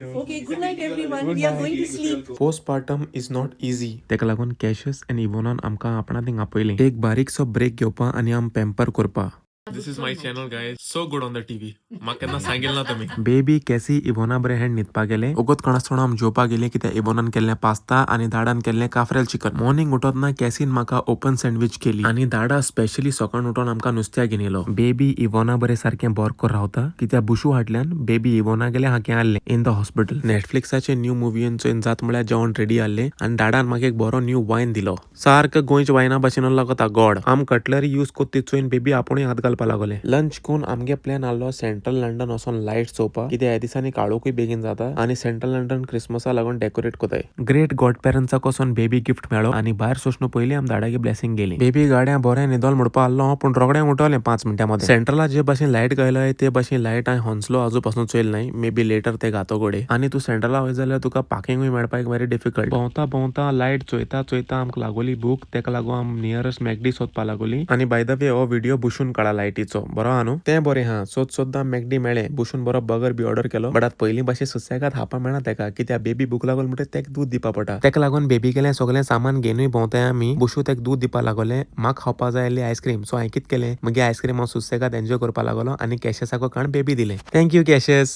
Okay, good night everyone. We are going to sleep. Postpartum is not easy. तेका लागून कॅशस आनी इवोनान आमकां आपणा थिंग आपयलें एक बारीकसो ब्रेक घेवपा आनी आम पॅम्पर करपा. This is my channel, guys. So good on the TV. म्हाका केन्ना सांगिल ना तुमी. बेबी कॅसी इवोना बरे हें न्हिदपा गेले. ओगोत कोणासोण आम जेवपा गेले, कित्याक इवोनान केल्लें पास्ता आनी दाडान केल्लें काफ्रेल चिकन. मॉर्निंग उठत ना कॅसीन म्हाका ओपन सँडविच केली आनी दाडा स्पेशली सकाळ उठोन आमकां नुस्त्या घेवन येयलो. बेबी इवोना बरे सारकें बोर कर रावता, कित्याक बुशू हाडल्यान बेबी इवोना गेले हाके आहलें इन the hospital. नेटफ्लिक्साचे न्यू मुवीयन चोयन जात म्हळ्यार जेवण रेडी आहलें आनी दाडान म्हाका एक बरो न्यू वायन दिलो. सारको गोंयच्या वायना भाशेन लागता गोड. आम कटलरी यूज कोत्ता ती चोयन बेबी आपुणूय हात घालपा लागले. लंच करून आमगे प्लॅन आहलो सेंट्रल लंडन वचोन लायट चोवपा, कित्याक ह्या दिसांनी काळोखूय बेगीन जाता आनी सेंट्रल लंडन क्रिसमसा लागून डेकोरेट कोताय. ग्रेट गॉड पेरंट्साक वचोन बेबी गिफ्ट मेळ्ळो आनी भायर सोसणू पयलीं आम दाडागे ब्लेसिंग गेली. बेबी गाड्या बरें न्हिदोल म्हणपा आहलो, पूण रोगडें उठवलें 5 मिनटां मदें. सेंट्रला जे भाशेन लायट घायलाय ते भाशेन लायट हांवें होंसलो आजू पासून चोयल नाय. मे बी लेटर ते घातो गोडे. आनी तूं सेंट्रला वयत जाल्यार तुका पार्किंगूय मेळपाक व्हेरी डिफिकल्ट. भोंवता भोंवता, लायट चोयता चोयता आमकां लागोली भूक. तेका लागून आम नियरेस्ट मॅगडी सोदपा लागोली. आनी बाय the way, हो व्हिडिओ बुशून काडला लायटीचो. बरो आहा न्हू? तें बरें आहा. सोद सोदता मॅगडी मेळ्ळें. बुशून बरो बर्गर बी ऑर्डर केलो, बट आतां पयलीं भाशेन सुसेगाद खावपा मेळना तेका, कित्याक बेबी भूक लागोल म्हणटकीर तेका दूद दिवपा पडटा. तेका लागून बेबी गेलें सगळें सामान घेवनूय भोंवताय आमी. बुशू तेका दूद दिवपा लागोलें. म्हाका खावपा जाय आसली आयस्क्रीम. सो हांवें कितें केलें, मागीर आयस्क्रीम हांव सुसेगाद एन्जॉय करपा लागलो आनी कॅशेसाक काण बेबी दिलें. Thank you, कॅशेस.